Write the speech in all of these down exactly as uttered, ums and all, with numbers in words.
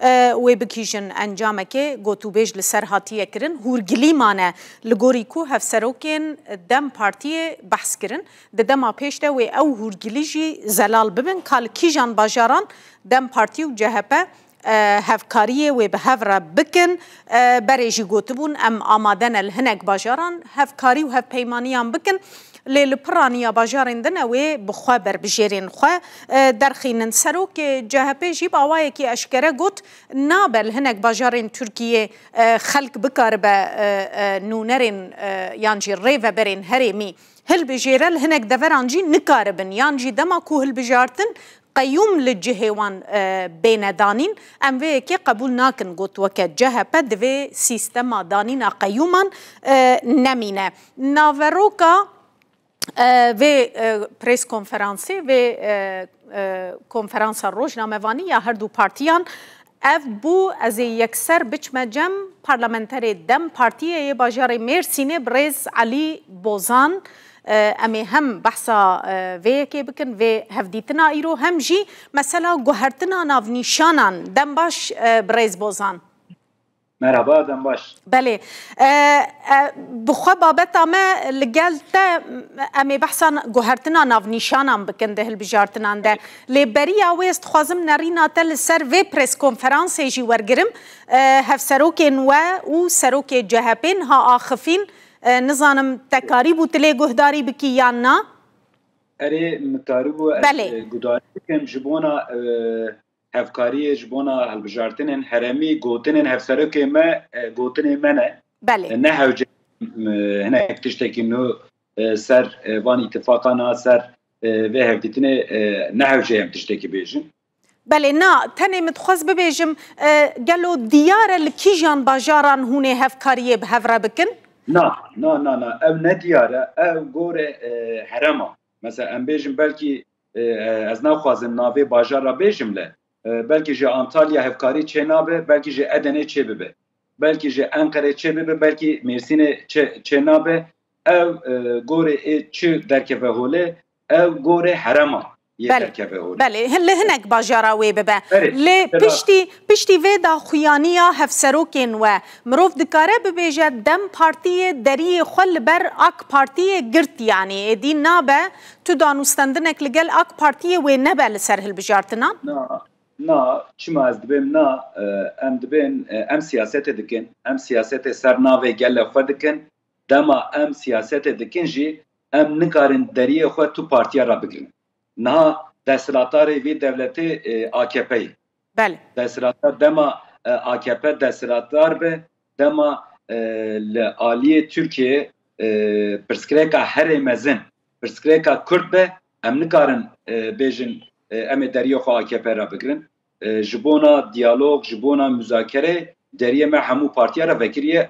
E, wê bikîjin encamekê gotûbêj li ser hatiye kirin. Hûrgilî mane li gorî ku hevserokên DEM Partiyê behs kirin. Di dema pêş de wê ew hûrgilî jî zelal bibin ka li kîjan bajaran DEM Partî û C H P, e, hevkariyê wê bi hev re bikin. E, berê jî gotibûn, em amade ne li hinek bajaran hevkarî û hevpeymaniyan bikin. Lê li piraniya bajarên din ew ê bi xwe berbijêrên xwe, e, derxînin. Serokê C H P jî bi awayekî eşkere got, nabe li hinek bajarên Tirkiyê, e, xelk bikaribe, e, e, nûnerên, e, yan jî rêveberên herêmî hilbijêre, li hinek deveran jî nikaribin, yan jî dema ku hilbijartin qeyûm li cihê wan, e, bêne danîn, em vê yekê qebûl nakin, got, weke C H P divê sîstema danîna qeyûman, e, nemîne. Naveroka, e, vê, e, prêskonferansê, vê, e, e, konferansa rojnamevanî ya her du partiyan ev bû, ez ê yekser biçime cem parlamenterê DEM Partiyê yê bajarê Mêrsînê, birêz Elî Bozan. E, em ê hem behsa, e, vê yekê bikin, vê hevdîtina îro, hem jî mesela guhertina navnîşanan. Dem baş, e, birêz Bozan. Merhaba, dem baş. Belê. E, e, bi xwe babeta me li gel te, em ê behsa guhertina navnîşanan bikin di hilbijartinan de. Lê beriya wê ez dixwazim nerîna te li ser vê preskonferansê jî wergirim. E, hevserokên we û serokê C H P niha axifîn. E, nizanim te karîbû tu lê guhdarî bikî yan na? Erê, min karîbû ez, Belê. e, guhdarî bikim ji bona, e, hevkariyê, ji bona hilbijartinên herêmî, gotinên hevserokê me, e, gotinê me ne. Belê. E, ne hewce, e, hinek tiştekî nû, e, ser, e, van îtifaqana, ser, e, vê hevdîtinê, e, ne hewce em tiştekî bêjin. Belê, na, tenê min dixwest bibêjim, e, gelo diyar e li kîjan bajaran hûn ê hevkariyê bi hev re bikin? Na, na, na, na, ew ne diyar e, ew gorê, e, herêma. Mesela em bêjin belkî, e, e, ez naxwazim navê bajara bêjim le, e, belkî ji Antalya hevkarî çê nabe, belkî ji Edenê çê bibe. Belkî ji Enqerê çê bibe, belkî Mêrsînê çê, çê nabe. Ev, e, gorê ê çi derkeve holê, ew gorê herêma yê Belê. derkeve holê. Belê, hin-, li hinek bajara wê bibe. Belê, Lê piştî, piştî vê daxuyaniya hevserokên we, mirov dikare bibêje DEM Partiyê deriyê xwe li ber AK Partiyê girt, yanî êdî nabe tu danûstendinek li gel AK Partiyê wê nebe li ser hilbijartinan? Na, na, çima ez dibêm na, e, em dibên, e, em siyasetê dikin, em siyasetê ser navê gelê xwe dikin, dema em siyasetê dikin jî, em nikarin deriyê xwe tu partiya re bigirin. Niha desthilatdarê vî dewletê, e, A K P ye. Belê. Desthilatdar dema, e, A K P desthilatdar be, dema, e, li aliyê Tirkiyê, e, pirsgirêka herê mezin, pirsgirêka Kurd be, em nikarin, e, bêjin, e, em ê deriyê xwe A K P re bigirin. E, ji bona diyalog, ji bona muzakere deriyê me hemû partiya re vekiriye.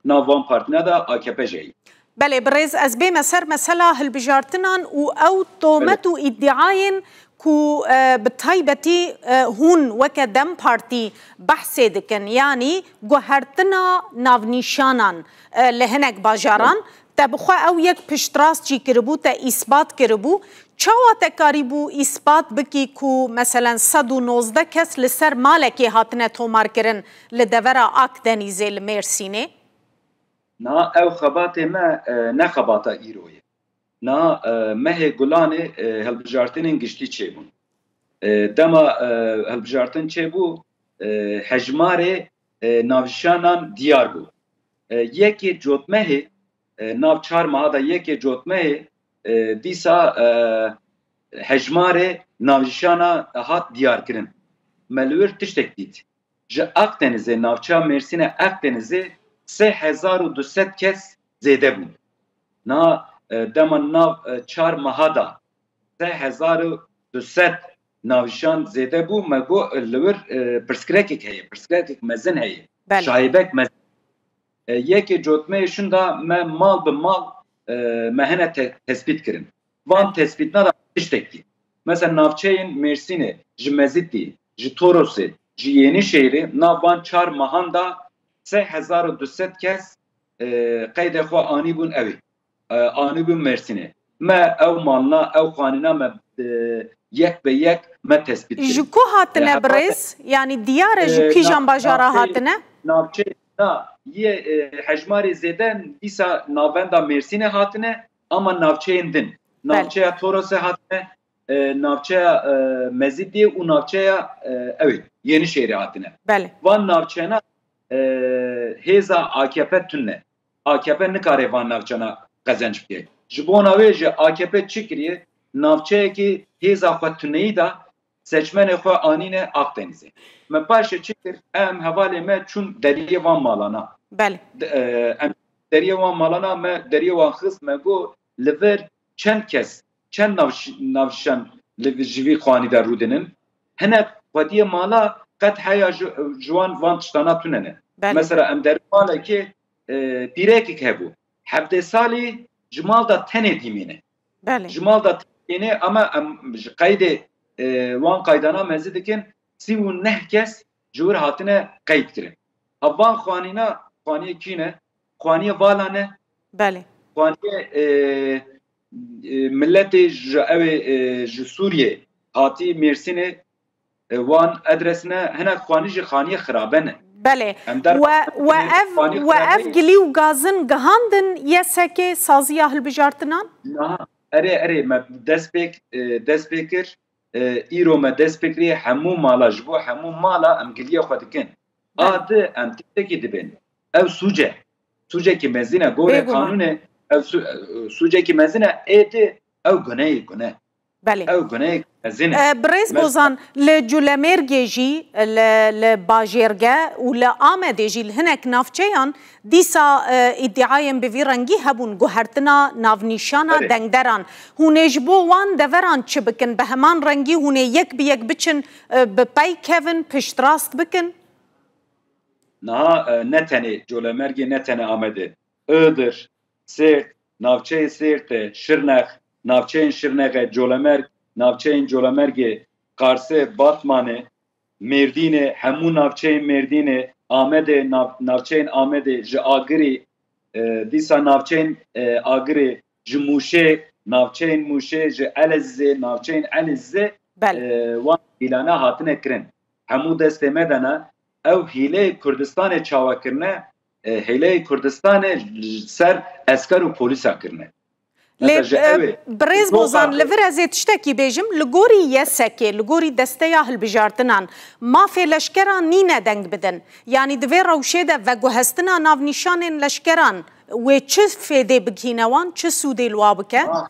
Nav van partîna de A K P jî heye. Belê, birêz, ez bême ser mesela hilbijartinan û ew tomet Belê. û îdiayên ku, e, bi taybetî, e, hûn weke DEM Partî behsê dikin, yanî guhertina navnîşanan, e, li hinek bajaran, Belê. te bi xwe ew yek piştrast jî kiribû, te îsbat kiribû. Çawa te karîbû îspat bikî ku, meselen, sed û nozdeh kes li ser malekê hatine tomarkirin li devera Akdenîzê li Mêrsînê? Na ew xebatê me, e, ne xebata îro ye. Na, e, mehê Gulanê, e, hilbijartinên giştî çêbûn. E, dema, e, hilbijartin çêbû, e, hejmarê, e, navnîşanan diyar bû. E, yekê cotmehê, e, nav çar meha de yekê cotmehê, e, dîsa, e, hejmarê navnîşana hat diyarkirin. Me li wir tiştek dît. Ji Akdenizê, navça Mêrsînê Akdenizê sê hezar û du sed kes zêde bûn. Niha, e, dema nav, e, çar meha de sê hezar û du sed navnîşan zêde bû, me got, e, li wir, e, pirsgirêkek heye, pirsgirêkek mezin heye, Belê. şahîbek mezin. E, yekê cotmeyê şûnda me mal bi mal, e, me hene te-, tespît kirin. Van tespîtna de tiştek dî. Mesela navçeyên Mêrsînê, ji Mezitî, ji Torosê, ji Yenîşehîrê, nav van çar mehan de sê hezar û du sed kes, e, qeydê xwe anîbûn ewê. E, anîbûn Mêrsînê. Me ew malna, ew xanîna me, e, yek be yek me tespît kirin. Ji ku hatine birêz? Yanî diyar e ji kîjan bajara hatine? Navçe, na, yê, e, hejmarê zêde dîsa navenda Mêrsînê hatine, ama navçeyên din. Belê. Navçeya Torosê hatine, e, navçeya, e, Mezîdiyê û navçeya, e, ew ê, Yenişehîrê hatine. Belê. Van navçena, e, hêza A K P tune. A K P nikare van navçena qezenc bike. Ji bona wê jî A K P çi kiriye? Navçeyekî hêza xwe tuneyî da, seçmenê xwe anîne Akdenizê. Me paşê çi kir? Em hevalê me çûn deriyê van malana. Belê. De-, e, em deriyê van malana, me deriyê wan xist, me got, li vir çend kes, çend navş-, navşan li vi-, ji vî xwanî de rûdinin? Hinek xwediyê mala qet heya ji, ji wan van tiştana tune ne. Belê. Mesela em derê malekê, e, pîrekek hebû. Hevdeh salî ji mal de tenê dîmîne. Belê. Ji mal de tenê, ama em ji qeydê, e, wan qaydana mezî dikin, sî û neh kes ji wir hatine qeyd kirin. Ha van xwanîna, xwaniyê kî ne? Xwaniyê vala ne? Belê. Xwaniyê, e, e, miletê ji ew ê, e, ji Sûriyê hatî Mêrsînê, e, wan adres ne, hinek xwanî jî xaniyê xirabe ne. Belê. Em der We, we ev, xanî we xirabe ev ye. Gilî û gazin gihandin Y S K saziya hilbijartinan? Niha, erê, erê, me dest pê, e, dest pê kir, e, îro me dest pê kiriye hemû mala, ji bo hemû mala em giliyê xwe dikin. Belê. A di em tiştekî dibên. Ew sûc e. Sûcekî mezin e. Gorê Bêguman. Qanûnê, ew sû-, e, sûcekî mezin e. Ê di ew guneyê gune. Belê. Ew guneyek mezin e. E, birêz Bozan, li Culemêrgê jî, li, li bajêrge û li Amedê jî li hinek navçeyan dîsa, e, îdîayên bi vî rengî hebûn, guhertina navnîşana Belê. Dengderan. Hûn ê ji bo wan deveran çi bikin? Bi heman rengî hûn ê yek bi yek biçin, e, bi pey kevin, piştrast bikin? Niha, e, ne tenê Colemêrgê, ne tenê Amedê. Iğdır, Sêrt, navçeyê Sêrtê, Şirnex, navçeyên Şirnexê, Colemêrg, navçeyên Colemêrgê, Qarsê, Batmanê, Mêrdînê, hemû navçeyên Mêrdînê, Amedê, nav-, navçeyên Amedê, ji Agirî, e, dîsa navçeyên, e, Agirê, ji Mûşê, navçeyên Mûşê, ji Elezizê, navçeyên Elezizê, Belê. E, wan hîlana hatine kirin. Hemû destê me de ne, ew hîleyê Kurdistanê çawa kirine, e, hêleyê Kurdistanê li ser esker û polîsa kirine. Lê, Mesela ji e, ew ê, birêz doxa Bozan, li vir ez ê tiştekî bêjim, li gorî Y S K, li gorî desteya hilbijartinan, mafê leşkeran nîne deng bidin. Yanî di vê rewşê de veguhestina navnîşanên leşkeran wê çi fêdê bigihîne wan, çi sûdê li wa bike? Ha,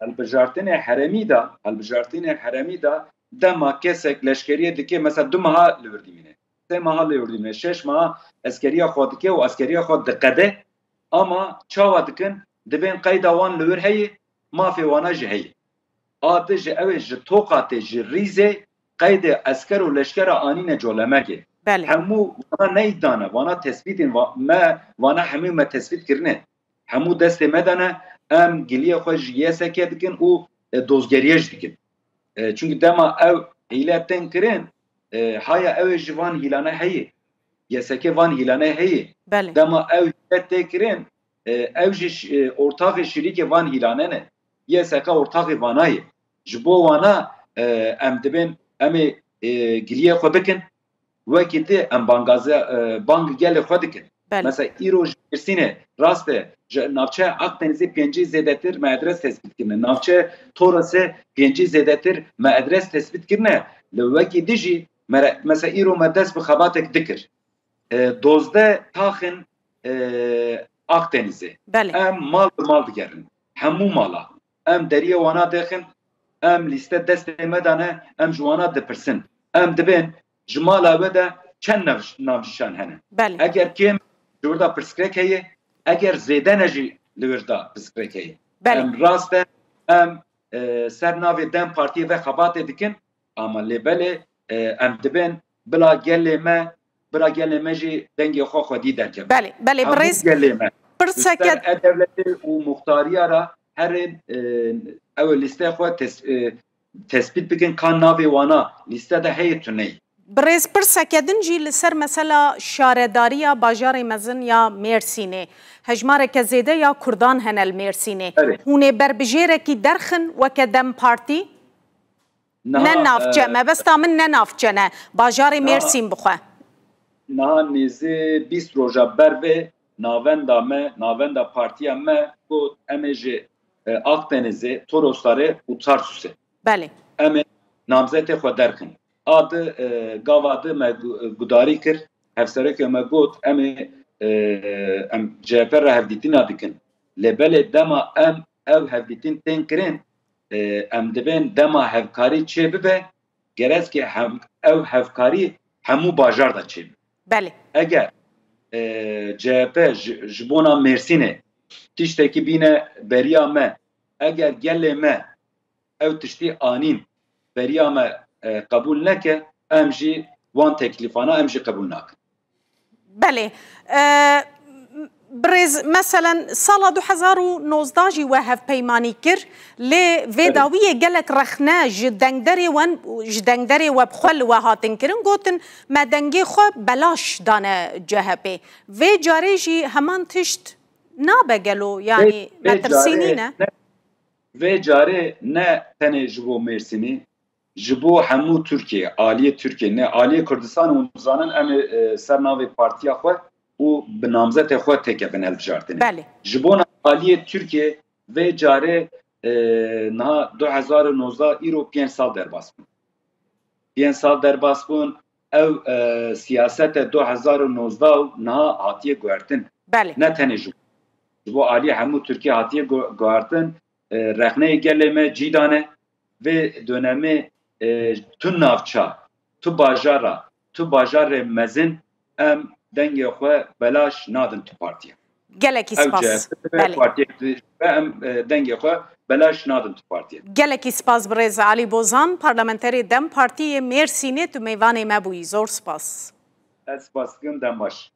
hilbijartinê herêmî de, hilbijartinê herêmî de dema kesek leşkeriyê dike, mesela du meha li wir dimîne. Sê meha lê urdîne, şeş meha eskeriya xwe dike û eskeriya xwe diqede, ama çawa dikin? Dibên qeyda wan li wir heye, mafê wana jî heye. A di ji ew ê ji toqa tê, ji rîzê qeydê esker û leşkera anîne Colemêrgê. Belê. Hemû wana neyî dane, wana tespîtên va-, me, wana hemû me tespît kirine. Hemû destê me de ne, em giliyê xwe ji Y S K dikin û, e, dozgeriye jî dikin. E, çunki dema ew hîle tên kirin, e, haya ew ê ji van hîlane heye. Y S K van hîlane heye. Belê. Dema ew hîle tê kirin, e, ew jî ş-, e, ortaxê şirîkê van hîlane ne. Y S K ortaxê vana ye. Ji bo wana, e, em dibên em ê, e, giliyê xwe bikin. Wekî di em bangaze-, e, bang gelê xwe dikin. Belê. Mesela îro ji Mêrsînê, rast e, ji navçeya Akdenizê pêncî zêdetir me adres tespît kirine. Navçeya Torosê pêncî zêdetir me adres tespît kirine. Li wekî di jî mere-, mesela îro me dest bi xebatek dikir. E, dozdeh taxin, e, Akdenizê. Belê. Em mal bi mal digerin. Hemû mala. Em deriyê wana dexin, em lîste destê me de ne, em ji wana dipirsin. Em dibên ji mala we de çend nav-, navnîşan hene? Belê. Eger kêm, ji wir de pirsgirêk heye, eger zêde ne jî li wir de pirsgirêk heye. Belê. Em rast e, em, e, ser navê DEM Partiyê ve xebatê dikin, ama lê belê, e, em dibên bila gelê me, bila gelê me jî dengê xwe xwedî derkeve. Belê, belê, Hemû birêz, gelê me. Pirseke Li ser e-dewletê û muxtariya re herên, e, ew lîste xwe tes-, e, tespît bikin ka navê wana lîste de heye tu neyê. Birêz, pirseke din jî li ser mesela şaredariya bajarê mezin ya Mêrsînê. Hejmareke zêde ya Kurdan hene li Mêrsînê. Erê. Hûn ê berbijêrekî derxin weke DEM Partî? Niha, Ne navçe, e, mebesta min ne navçe ne. Bajarê Niha- Mêrsîn bixwe. Niha nêzî bîst roja ber vê navenda me, navenda partiya me got, em ê ji, e, Akdenizê, Toroslarê û Tarsusê. Belê. Em ê namzetê xwe derxin. A di, e, gava di me gu-, gudarî kir, hevserokê me got, em ê, e, em C H P re hevdîtina dikin. Lê belê dema em ev hevdîtin tên kirin, e, em dibên dema hevkarî çê bibe, gerek e hem, ev hevkarî hemû bajar de çê bibe. Belê. Eger, e, C H P ji, ji bona Mêrsînê tiştekî bîne beriya me, eger gelê me ew tiştî anîn beriya me, e, qebûl neke, em jî wan teklîfana em jî qebûl nakin. Belê. E, birêz, meselen, sala du hezar û nozdeh jî we hevpeymanî kir, lê vê Belê. dawiyê gelek rexne ji dengderê wen, ji dengderê we bi xwe li we hatin kirin, gotin, me dengê xwe belaş dane C H P. Vê carê jî heman tişt nabe gelo, yanî Vê, vê metirsî carê nîne? ne, vê carê ne tenê ji bo Mêrsînî, ji bo hemû Tirkiye, aliyê Tirkiye, ne aliyê Kurdistan, hûn dizanin em ê, e, ser navê partiya xwe û bi namzetê xwe têkevin hilbijartinê. Belê. Ji bona aliyê Tirkiye vê carê, e, niha du hezar û nozdeh îro pênc sal derbas bûn. Pênc sal derbas bûn, ew, e, siyasete du hezar û nozdeh û niha hatiye guhertin. Belê. Ne tenê ji, ji bo aliyê hemû Tirkiye hatiye gu-, guhertin. E, rexneyê gelê me cî dane. Vê dönemê, e, tu navça, tu bajara, tu bajarê mezin em dengê xwe belaş nadin tu partiye. Gelekî Ew spas. C H P Belê. Partiyek di-, em, e, dengê xwe belaş nadin tu partiye. Gelekî spas birêz Alî Bozan, parlamenterê DEM Partiyê Mêrsînê, tu mêvanê me bûyî. Zor spas. Ez spas dikim, dem baş.